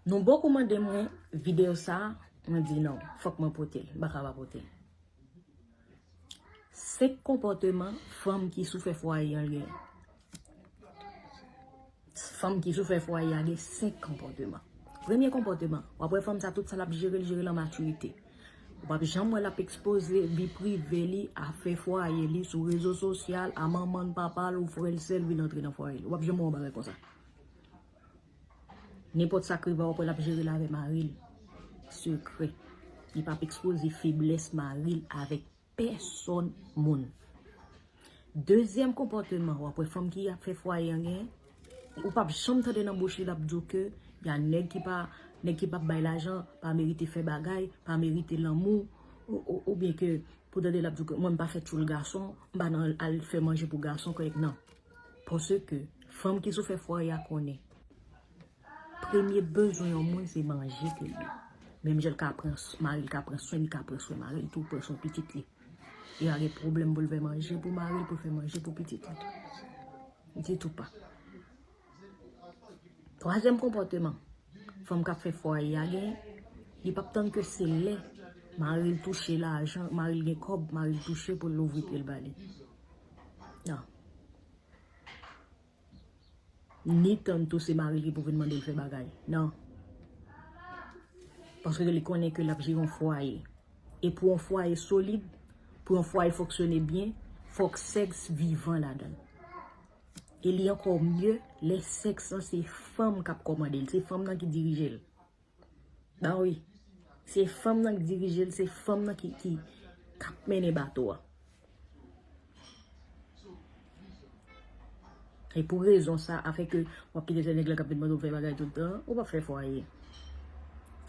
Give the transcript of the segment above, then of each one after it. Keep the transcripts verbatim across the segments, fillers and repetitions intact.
Nou bokou mande mwen videyo sa, mwen di non, fòk mwen pote l, m pa ka pa pote l. Senk konpòteman fanm ki sou fè fwaye an gen. Fanm ki sou fè fwaye a gen senk konpòteman. Premye konpòteman, w ap wè fanm sa tout sa l ap jere, l jere l an matirite. Ou p ap janm wè l ap ekspoze vi prive li, afè fwaye li sou rezo sosyal, a manman l, papa l ou frè l, sè l vin antre nan fwaye li. Ou p ap janm wè yon bagay konsa. Nenpòt sa k rive a, w ap wè l ap jere l avè mari l. Sekrè. Li p ap ekspoze feblès mari l avèk pèsòn moun. Dezyèm konpòteman, w ap wè fanm ki ap fè fwaye an gen, ou p ap janm tande nan bouch li l ap di w ke y a nèg ki pa, nèg ki p ap bay lajan, pa merite fè bagay, pa merite lanmou, ou, ou, oubyen ke pou tande l ap di w ke mwen m pa fè tchoul gason, m pa nan al fè manje pou gason kòrèk, non. Paske fanm ki sou fè fwaye a konnen premye bezwen yon moun se manje ke li. Menm jan l ka pran s-, mari l ka pran swen, li ka pran swen mari l tou, pran swen pitit li. Li pa gen pwoblèm pou l fè manje pou mari l, pou l fè manje pou pitit li. Li di tou pa. Twazyèm konpòteman fanm k ap fè fwaye a gen, li p ap tann ke se lè mari l touche lajan, mari l gen kòb, mari l touche pou l louvri pye l ba li. Non. Ni tann tou se mari l ki pou vin mande l fè bagay. Non. Paske li konnen ke l ap jere yon fwaye. E pou yon fwaye solid, pou yon fwaye fonksyone byen, fòk sèks vivan ladan l. E li ankò mye lè sèks lan se fanm k ap kòmande l, se fanm nan ki dirije l. Ba wi. Se fanm nan k dirije l, se fanm nan ki, ki, k ap mennen bato a. E pou rezon sa, afè ke w ap kite se nèg la k ap vin mande w fè bagay tout tan, ou p ap fè fwaye.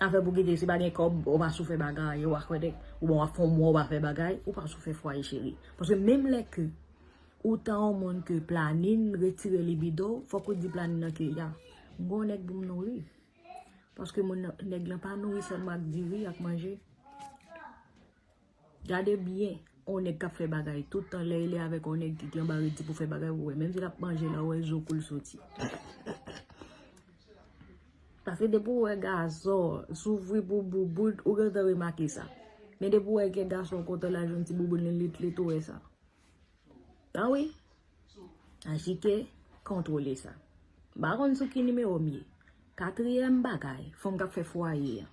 Afè pou kite se pa gen kòb, ou pa sou fè bagay, ou pa kwè nèg, ou bon, w ap fè yon mwa, ou pa fè bagay, ou pa sou fè fwaye, cheri. Paske menm lè ke ou ta yon moun ke planin retire libido, fòk ou di planin nan ke ya, m gon nèg pou m nouri. Paske moun nan, nèg lan pa nouri sèlman ak diri, ak manje. Gade byen, on nèg k ap fè bagay tout tan, lè li avèk on nèg ki, ki anba redi pou fè bagay, ou wè, menm si l ap manje la, ou wè zo kou l soti. Paske depi ou wè gason soufri pou bouboun, ou gentan remake sa. Men depi ou wè gen gason kontan l al jwenn ti bouboun li lit lit, ou wè sa. An wi. Ajike, kontwole sa. M pa konn sou ki nimewo m ye. Katriyèm bagay, fanm k ap fè fwaye an.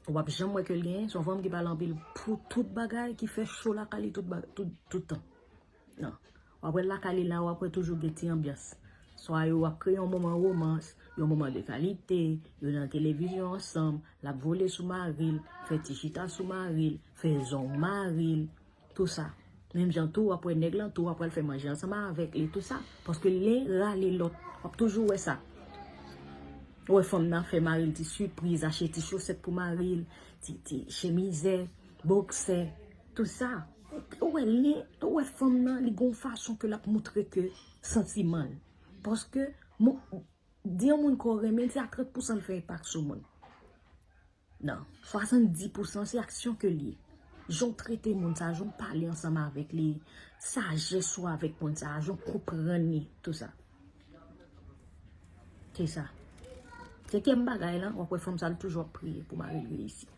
Ou p ap janm wè ke l genyen, se yon fanm ki pale anpil pou tout bagay, ki fè cho lakay li tout, ba- tout, tout tan. Non. W ap wè lakay li la, w ap wè toujou gen ti anbyans. Swa yo ap kreye yon moman womans, yon moman de kalite, yo nan televizyon ansanm, l ap vole sou mari l, fè ti chita sou mari l, fè zong mari l, tou sa. Menm jan tou, w ap wè nèg lan tou, w ap pral fè manje ansanm avèk li, tou sa. Paske len rale lòt, w ap toujou wè sa. Ou wè fanm nan fè mari l ti sipriz, achte ti chosèt pou mari l, ti, ti chemizè, boksè, tou sa. Ou wè len, ou wè fanm nan, li gon fason ke l ap moutre ke santiman l. Paske, mo- Di yon moun ke w renmen, se a trant pousan l fè enpak sou moun. Non, swasanndis pousan se aksyon ke l ye. Jan w trete moun sa, jan w pale ansanm avèk li, sajès ou avèk moun sa, jan w konprann li, tou sa. Se sa. Senkyèm bagay lan, w ap wè fanm sa, l toujou ap priye pou mari l reyisi.